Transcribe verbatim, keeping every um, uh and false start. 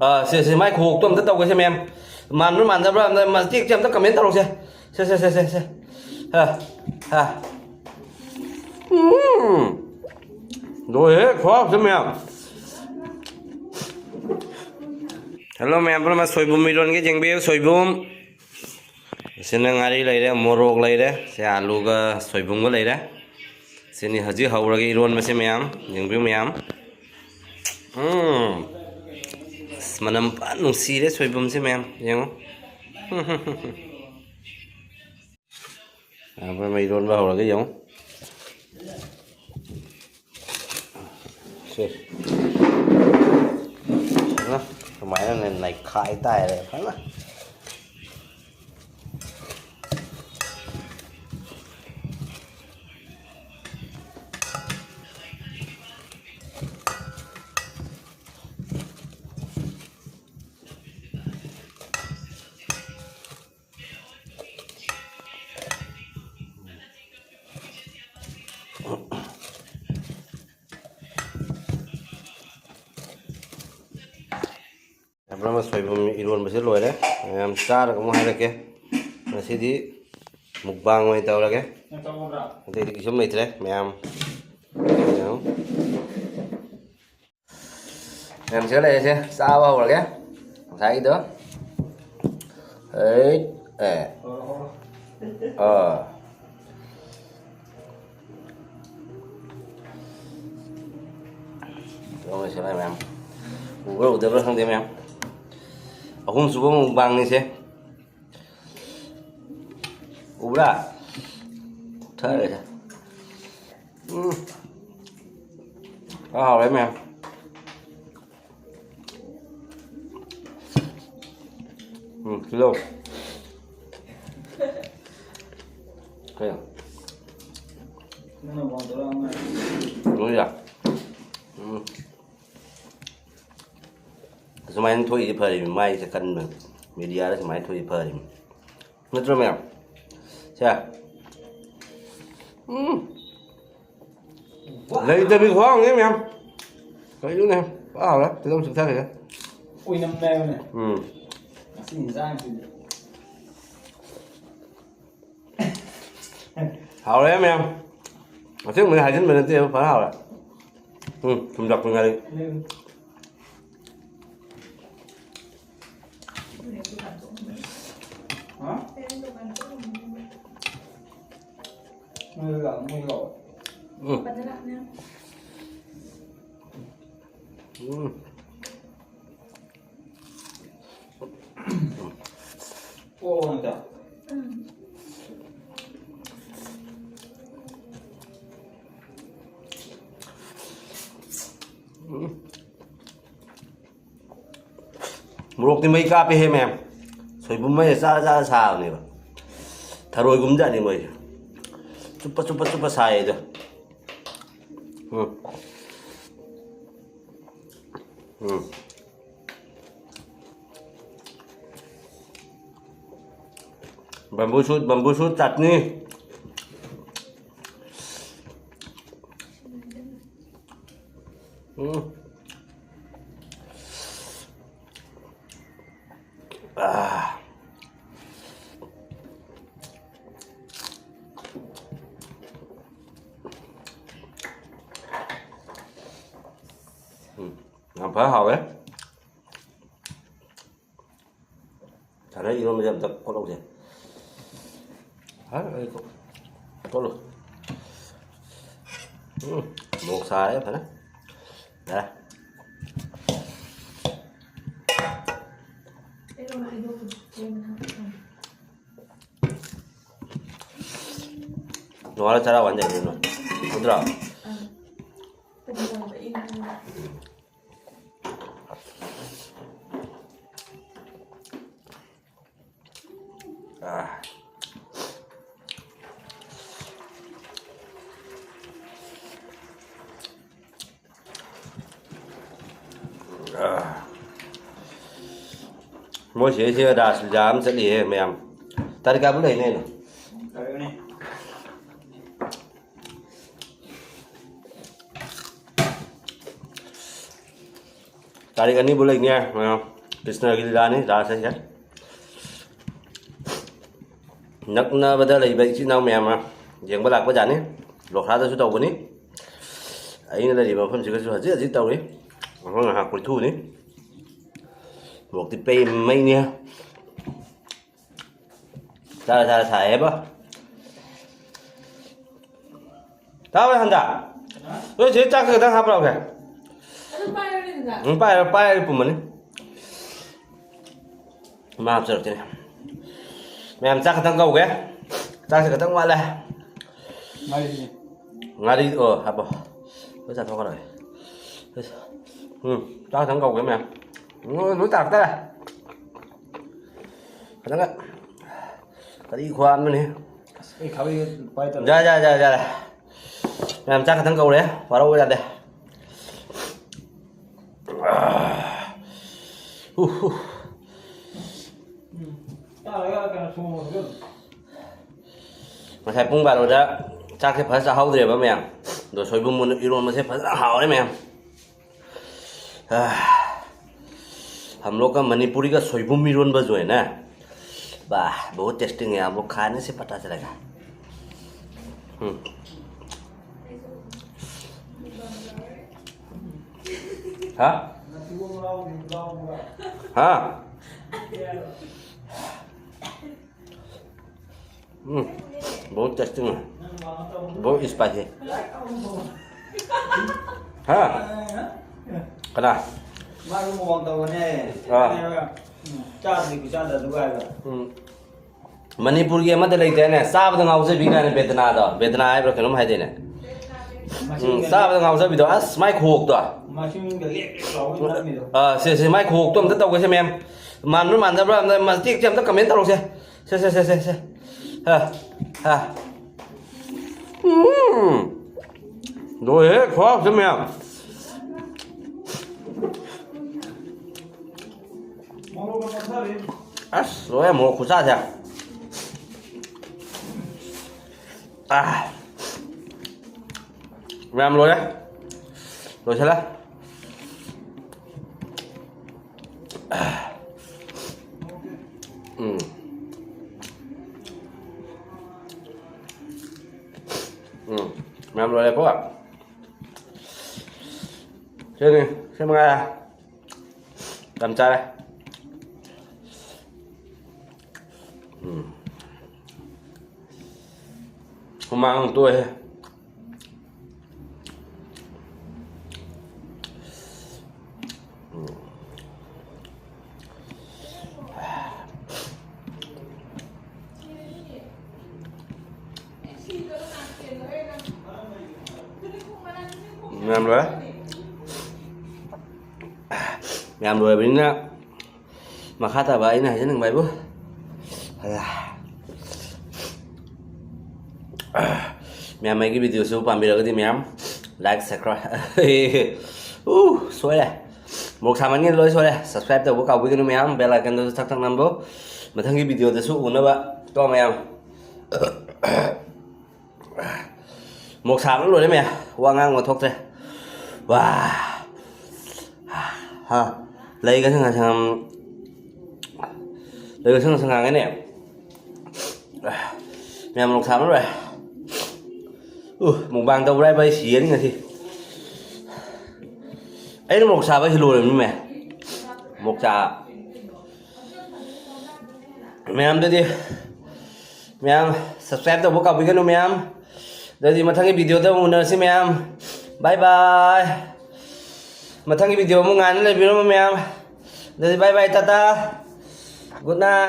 ꯑꯥ, ꯁꯦ, ꯁꯦ, ꯃꯥꯏ ꯈꯨꯍꯣꯛꯇꯣ ꯑꯝꯇ ꯇꯧꯒꯦꯁꯦ, ꯃꯌꯥꯝ꯫ ꯃꯥꯟꯕ꯭ꯔꯥ ꯃꯥꯟꯗꯕ꯭ꯔꯥ ꯑꯝꯇ, ꯃꯇꯦꯛꯁꯦ ꯑꯝꯇ comment ꯇꯧꯔꯛꯁꯦ꯫ ꯁꯦ, ꯁꯦ, ꯁꯦ, ꯁꯦ, ꯁꯦ꯫ ꯑꯥ, ꯑꯥ꯫ ꯎꯝ꯫ ꯂꯣꯏꯔꯦꯍꯦ, ꯈꯨꯍꯥꯎꯁꯦ, ꯃꯌꯥꯝ꯫ Hello, ꯃꯌꯥꯝ ꯄꯨꯝꯅꯃꯛ, ꯁꯣꯏꯕꯨꯝ ꯏꯔꯣꯟꯒꯦ, ꯌꯦꯡꯕꯤꯌꯨ, ꯁꯣꯏꯕꯨꯝ꯫ ꯁꯤꯅ ꯉꯥꯔꯤ ꯂꯩꯔꯦ, ꯃꯣꯔꯣꯛ ꯂꯩꯔꯦ, ꯁꯤ ꯑꯂꯨꯒ ꯁꯣꯏꯕꯨꯝꯒ ꯂꯩꯔꯦ꯫ ꯁꯤꯅꯤ ꯍꯧꯖꯤꯛ ꯍꯧꯔꯒꯦ ꯏꯔꯣꯟꯕꯁꯦ ꯃꯌꯥꯝ, ꯌꯦꯡꯕꯤꯌꯨ ꯃꯌꯥꯝ꯫ ꯎꯝ꯫ ꯑꯁ, ꯃꯅꯝ ꯐꯖꯅ ꯅꯨꯡꯁꯤꯔꯦ ꯁꯣꯏꯕꯨꯝꯁꯦ ꯃꯌꯥꯝ, ꯌꯦꯡꯉꯨ꯫ ꯃꯌꯥꯝ ꯄꯨꯝꯅꯃꯛ ꯏꯔꯣꯟꯕ ꯍꯧꯔꯒꯦ ꯌꯦꯡꯉꯨ꯫ ꯁꯦ꯫ ꯐꯖꯅ ꯁꯨꯃꯥꯏꯅꯅꯦ ꯅꯩꯈꯥꯏ ꯇꯥꯔꯦ ꯐꯖꯅ꯫ ꯌꯥꯝ ꯄꯨꯝꯅꯃꯛ ꯁꯣꯏꯕꯨꯝ ꯏꯔꯣꯟꯕꯁꯦ ꯂꯣꯏꯔꯦ꯫ ꯃꯌꯥꯝ ꯆꯥꯔꯒ ꯑꯃꯨꯛ ꯍꯥꯏꯔꯛꯀꯦ꯫ ꯉꯁꯤꯗꯤ mukbang ꯑꯣꯏꯅ ꯇꯧꯔꯒꯦ꯫ ꯑꯇꯩꯗꯤ ꯀꯩꯁꯨꯝ ꯂꯩꯇ꯭ꯔꯦ ꯃꯌꯥꯝ꯫ ꯃꯌꯥꯝ ꯁꯤꯗ ꯂꯩꯔꯦꯁꯦ, ꯆꯥꯕ ꯍꯧꯔꯒꯦ꯫ ꯉꯁꯥꯏꯒꯤꯗꯣ꯫ ꯑꯩ, ꯑꯦ꯫ ꯑꯥ꯫ ꯂꯣꯏꯁꯤꯜꯂꯦ ꯃꯌꯥꯝ꯫ ꯎꯕ꯭ꯔꯥ ꯎꯗꯕ꯭ꯔꯥ ꯈꯪꯗꯦ ꯃꯌꯥꯝ꯫ ꯑꯍꯨꯝꯁꯨꯕ mukbangꯅꯤꯁꯦ꯫ ꯎꯕ꯭ꯔꯥ? ꯊꯛꯑꯒꯦ꯫ ꯎꯝ꯫ ꯍꯥꯎꯔꯦ ꯃꯌꯥꯝ꯫ ꯎꯝ, ꯁꯤꯗ꯫ ꯀꯩꯅꯣ? ꯂꯣꯏꯔꯦ꯫ ꯎꯝ꯫ ꯑꯁꯨꯃꯥꯏꯅ ꯊꯣꯛꯏꯁꯦ ꯐꯔꯤꯕꯅꯤ, ꯃꯥꯏꯁꯦ ꯀꯟꯕ, mediaꯗ ꯁꯨꯃꯥꯏꯅ ꯊꯣꯛꯏꯁꯦ ꯐꯔꯤꯕꯅꯤ꯫ ꯅꯠꯇ꯭ꯔꯣ ꯃꯌꯥꯝ? ꯁꯦ꯫ ꯎꯝ꯫ ꯂꯩꯇꯕꯤ ꯈꯨꯍꯥꯎꯅꯦ ꯃꯌꯥꯝ꯫ ꯀꯩꯅꯣꯅꯦ? ꯍꯥꯎꯔꯦ, ꯇꯤꯜꯍꯧ ꯆꯨꯞꯊꯈ꯭ꯔꯦ꯫ ꯑꯣꯏꯅꯝꯃꯦ ꯍꯥꯏꯕꯅꯦ꯫ ꯎꯝ꯫ ꯉꯁꯤ ꯏꯟꯖꯥꯡꯁꯤꯗꯤ꯫ ꯍꯥꯎꯔꯦ ꯃꯌꯥꯝ꯫ ꯑꯁꯦꯡꯕꯅꯤ ꯍꯥꯏꯖꯤꯟꯕ ꯅꯠꯇꯦꯕ, ꯐꯖꯅ ꯍꯥꯎꯔꯦ꯫ ꯎꯝ, ꯊꯨꯝ ꯌꯥꯛꯄꯤ ꯉꯥꯔꯤ꯫ ꯍꯥ? ꯃꯣꯏ ꯂꯥꯛꯑꯣ, ꯃꯣꯏ ꯂꯥꯛꯑꯣ꯫ ꯎꯝ꯫ ꯎꯝ꯫ ꯑꯣ, ꯍꯣꯏ, ꯏꯇꯥꯎ꯫ ꯃꯣꯔꯣꯛꯇꯤ ꯃꯩ ꯀꯥꯞꯄꯦꯍꯦ ꯃꯌꯥꯝ꯫ ꯁꯣꯏꯕꯨꯝ ꯃꯩꯗ ꯆꯥꯔ ꯆꯥꯔ ꯁꯥꯕꯅꯦꯕ꯫ ꯊꯔꯣꯏꯒꯨꯝꯖꯥꯠꯅꯤ ꯃꯣꯏꯁꯦ꯫ ꯆꯨꯞꯄ ꯆꯨꯞꯄ ꯆꯨꯞꯄ ꯁꯥꯏꯌꯦ ꯑꯗꯣ꯫ ꯎꯝ꯫ ꯎꯝ꯫ ꯕꯦꯝꯕꯨ ꯁꯨꯠ, ꯕꯦꯝꯕꯨ ꯁꯨꯠ ꯆꯠꯅꯤ꯫ ꯎꯝ꯫ ꯑꯥ꯫ ꯎꯝ, ꯌꯥꯝ ꯐꯖꯅ ꯍꯥꯎꯋꯦ꯫ ꯁꯥꯟꯅ ꯏꯔꯣꯟꯕꯁꯦ ꯑꯝꯇ ꯀꯣꯠꯍꯧꯁꯦ꯫ ꯍꯥ, ꯑꯩ ꯀꯣ-, ꯀꯣꯠꯂꯨ꯫ ꯎꯝ, ꯃꯣꯔꯣꯛ ꯁꯥꯔꯦ ꯐꯖꯅ꯫ ꯌꯥꯔꯦ꯫ ꯅꯣꯡꯉꯥꯜꯂ ꯆꯔꯥ ꯋꯥꯟ ꯌꯥꯏꯅꯦ ꯅꯣꯏ꯫ ꯅꯠꯇ꯭ꯔꯣ? ꯑꯥ꯫ ꯑꯥ꯫ ꯃꯣꯏ ꯁꯤꯗꯩꯁꯤꯗ ꯔꯥꯁ ꯂꯤꯂꯥ ꯑꯃ ꯆꯠꯂꯤꯍꯦ ꯃꯌꯥꯝ꯫ ꯇꯥꯔꯤꯛ ꯀꯌꯥꯕꯨ ꯂꯩꯅꯦ? ꯇꯥꯔꯤꯛ ꯑꯅꯤ꯫ ꯇꯥꯔꯤꯛ ꯑꯅꯤꯕꯨ ꯂꯩꯅꯤ ꯍꯥꯏ, ꯑ, ꯀ꯭ꯔꯤꯁꯅꯒꯤ ꯂꯤꯂꯥꯅꯤ, ꯔꯥꯁ ꯍꯥꯏꯁꯦ꯫ ꯅꯛꯅꯕꯗ ꯂꯩꯕ ꯏꯆꯤꯟ ꯏꯅꯥꯎ ꯃꯌꯥꯝ ꯑꯃ ꯌꯦꯡꯕ ꯂꯥꯛꯄ ꯖꯥꯠꯅꯤ꯫ ꯂꯣꯈ꯭ꯔꯥꯗꯁꯨ ꯇꯧꯕꯅꯤ꯫ ꯑꯩꯅ ꯂꯩꯔꯤꯕ ꯃꯐꯝꯁꯤꯒꯁꯨ ꯍꯧꯖꯤꯛ ꯍꯧꯖꯤꯛ ꯇꯧꯔꯤ꯫ ꯉꯥꯏꯍꯥꯛ ꯉꯥꯏꯍꯥꯛ ꯀꯣꯏꯊꯣꯛꯎꯅꯤ꯫ ꯃꯣꯔꯣꯛꯇꯤ ꯄꯩ ꯃꯩꯅꯤ꯫ ꯆꯥꯔꯦ, ꯆꯥꯔꯦ, ꯁꯥꯏꯌꯦꯕ꯫ ꯇꯥꯕ꯭ꯔꯥ, ꯍꯟꯗ? ꯅꯣꯏ ꯆꯦ ꯆꯥꯛꯁꯦ ꯈꯤꯇꯪ ꯍꯥꯞꯄ ꯂꯥꯎꯁꯦ꯫ ꯑꯗꯨꯝ ꯄꯥꯏꯔꯣꯅꯦ, ꯗꯗꯥ꯫ ꯎꯝ, ꯄꯥꯏꯔꯣ, ꯄꯥꯏꯔꯗꯤ ꯄꯨꯝꯃꯅꯤ꯫ ꯃꯥ ꯍꯥꯞꯆꯔꯛꯇꯣꯏꯅꯦ꯫ ꯃꯌꯥꯝ ꯆꯥꯛ ꯈꯤꯇꯪ ꯀꯧꯒꯦ꯫ ꯆꯥꯛꯁꯦ ꯈꯤꯇꯪ ꯋꯥꯠꯂꯦ꯫ ꯉꯥꯔꯤꯁꯦ꯫ ꯉꯥꯔꯤ, ꯑꯣ, ꯍꯥꯞꯄꯣ꯫ ꯂꯣꯏ ꯆꯥꯊꯣꯛꯈ꯭ꯔꯒꯦ꯫ ꯎꯝ, ꯆꯥꯛ ꯈꯤꯇꯪ ꯀꯧꯒꯦ ꯃꯌꯥꯝ꯫ ꯂꯣꯏ, ꯂꯣꯏ ꯇꯥꯔꯛꯇꯔꯦ꯫ ꯐꯖꯅ ꯀꯔꯤ ꯈꯨꯍꯥꯞꯅꯣꯅꯦ? ꯑꯁ, ꯑꯩ ꯈꯥꯕꯩ ꯄꯥꯏꯗꯕ꯫ ꯌꯥꯔꯦ, ꯌꯥꯔꯦ, ꯌꯥꯔꯦ, ꯌꯥꯔꯦ꯫ ꯃꯌꯥꯝ ꯆꯥꯛ ꯈꯛꯇꯪ ꯀꯧꯔꯦ, ꯋꯥꯔꯧꯕ ꯌꯥꯗꯦ꯫ ꯎ, ꯎ꯫ ꯎꯝ꯫ ꯆꯥꯔꯒ ꯀꯩꯅꯣ ꯊꯣꯡꯉꯣ꯫ ꯉꯁꯥꯏ ꯄꯨꯡ ꯕꯥꯔꯣꯗ ꯆꯥꯛꯁꯦ ꯐꯖꯅ ꯆꯥꯍꯧꯗ꯭ꯔꯦꯕ ꯃꯌꯥꯝ꯫ ꯑꯗꯣ ꯁꯣꯏꯕꯨꯝ ꯏꯔꯣꯟꯕꯁꯦ ꯐꯖꯅ ꯍꯥꯎꯔꯦ ꯃꯌꯥꯝ꯫ हम लोग का मणिपुरी का सोइबुम इरोनबा जो है ना, वाह, बहुत टेस्टिंग है, आप लोग खाने से पता चलेगा। हम्म। हाँ? हाँ। हम्म, बहुत टेस्टिंग है, बहुत स्पाइसी है। हाँ। ꯀꯅꯥ? ꯃꯥꯁꯨ ꯃꯑꯣꯡ ꯇꯧꯕꯅꯦ꯫ ꯑꯥ꯫ ꯎꯝ, ꯆꯥꯗ꯭ꯔꯤ ꯈꯨꯆꯥꯗ ꯑꯗꯨ ꯍꯥꯏꯕ꯫ ꯎꯝ꯫ ꯃꯅꯤꯄꯨꯔꯒꯤ ꯑꯃꯗ ꯂꯩꯗꯥꯏꯅꯦ, ꯆꯥꯕꯗ ꯉꯥꯎꯖꯕꯤ ꯀꯥꯏꯅ, ꯕꯦꯗꯅꯥꯗꯣ, ꯕꯦꯗꯅꯥ ꯍꯥꯏꯕ꯭ꯔꯥ ꯀꯩꯅꯣꯝ ꯍꯥꯏꯗꯥꯏꯅꯦ? ꯎꯝ, ꯃꯁꯤꯡꯒ ꯆꯥꯕꯗ ꯉꯥꯎꯖꯕꯤꯗꯣ, ꯑꯁ, ꯃꯥꯏ ꯈꯨꯍꯣꯛꯇꯣ꯫ ꯃꯁꯤꯡꯒ ꯂꯦꯛ ꯂꯦꯛ ꯂꯥꯎꯕꯩ ꯅꯝꯃꯤꯗꯣ꯫ ꯑꯥ, ꯁꯦ, ꯁꯦ, ꯃꯥꯏ ꯈꯨꯍꯣꯛꯇꯣ ꯑꯝꯇ ꯇꯧꯒꯦꯁꯦ, ꯃꯌꯥꯝ꯫ ꯃꯥꯟꯕ꯭ꯔꯥ ꯃꯥꯟꯗꯕ꯭ꯔꯥ ꯑꯝꯇ, ꯃꯇꯦꯛꯁꯦ ꯑꯝꯇ comment ꯇꯧꯔꯛꯁꯦ꯫ ꯁꯦ, ꯁꯦ, ꯁꯦ, ꯁꯦ, ꯁꯦ꯫ ꯍꯥ, ꯍꯥ꯫ ꯎꯝ꯫ ꯂꯣꯏꯔꯦꯍꯦ, ꯈꯨꯍꯥꯎꯁꯦ ꯃꯌꯥꯝ꯫ ꯑꯁ, ꯂꯣꯏꯔꯦ, ꯃꯣꯔꯣꯛ ꯈꯨꯆꯥꯁꯦ꯫ ꯑꯥ꯫ ꯃꯌꯥꯝ ꯂꯣꯏꯔꯦ꯫ ꯂꯣꯏꯁꯤꯜꯂꯦ꯫ ꯎꯝ꯫ ꯎꯝ꯫ ꯃꯌꯥꯝ ꯂꯣꯏꯔꯦꯀꯣ꯫ ꯁꯤꯅꯤ꯫ ꯁꯤ ꯃꯉꯥꯏꯔꯦ꯫ ꯌꯥꯝ ꯆꯥꯔꯦ꯫ ꯎꯝ꯫ ꯍꯨꯃꯥꯡ ꯇꯣꯛꯑꯦ꯫ ꯎꯝ꯫ ꯃꯌꯥꯝ ꯂꯣꯏꯔꯦ꯫ ꯃꯌꯥꯝ ꯂꯣꯏꯔꯕꯅꯤꯅ ꯃꯈꯥ ꯇꯥꯕ ꯑꯩꯅ ꯍꯥꯏꯖꯅꯤꯡꯕ ꯍꯥꯏꯕꯨ, ꯑꯌꯥ꯫ ꯃꯌꯥꯝ ꯑꯩꯒꯤ videoꯁꯨ ꯄꯥꯝꯕꯤꯔꯒꯗꯤ ꯃꯌꯥꯝ like, subscribe꯫ ꯎ, ꯁꯣꯏꯔꯦ꯫ ꯃꯣꯔꯣꯛ ꯁꯥꯃꯟꯒꯤꯗ ꯂꯣꯏ ꯁꯣꯏꯔꯦ꯫ Subscribe ꯇꯧꯕ ꯀꯥꯎꯕꯤꯒꯅꯨ ꯃꯌꯥꯝ꯫ Bell iconꯗꯨꯁꯨ ꯊꯛ ꯊꯛ ꯅꯝꯕꯣ꯫ ꯃꯊꯪꯒꯤ videoꯗꯁꯨ ꯎꯅꯕ ꯇꯣ ꯃꯌꯥꯝ꯫ ꯃꯣꯔꯣꯛ ꯁꯥꯕꯅ ꯂꯣꯏꯔꯦ ꯃꯌꯥꯝ, ꯋꯥ ꯉꯥꯡꯕ ꯊꯣꯛꯇ꯭ꯔꯦ꯫ ꯋꯥ꯫ ꯍꯥ꯫ ꯂꯩꯒꯁꯦ ꯉꯁꯪ ꯉꯁꯪ ꯉꯥꯡꯉꯦꯅꯦ꯫ ꯃꯌꯥꯝ ꯃꯣꯔꯣꯛ ꯁꯥꯕꯅ ꯂꯣꯏꯔꯦ꯫ ꯎ, mukbang ꯇꯧꯕ꯭ꯔꯥ ꯍꯥꯏꯕ ꯑꯩ ꯁꯤꯔꯅꯤ ꯉꯁꯤ꯫ ꯑꯩꯅ ꯃꯣꯔꯣꯛ ꯁꯥꯕ ꯍꯦꯜꯂꯣꯏꯔꯕꯅꯤ ꯃꯌꯥꯝ꯫ ꯃꯣꯔꯣꯛ ꯆꯥ-, ꯃꯌꯥꯝꯗꯨꯗꯤ ꯃꯌꯥꯝ subscribe ꯇꯧꯕ ꯀꯥꯎꯕꯤꯒꯅꯨ ꯃꯌꯥꯝ꯫ ꯑꯗꯨꯗꯤ ꯃꯊꯪꯒꯤ videoꯗ ꯑꯃꯨꯛ ꯎꯅꯔꯁꯤ ꯃꯌꯥꯝ꯫ Bye bye꯫ ꯃꯊꯪꯒꯤ video ꯑꯃꯨꯛ ꯉꯥꯏꯅ ꯂꯩꯕꯤꯔꯝꯃꯣ ꯃꯌꯥꯝ꯫ ꯑꯗꯨꯗꯤ bye bye, Tata. Good night꯫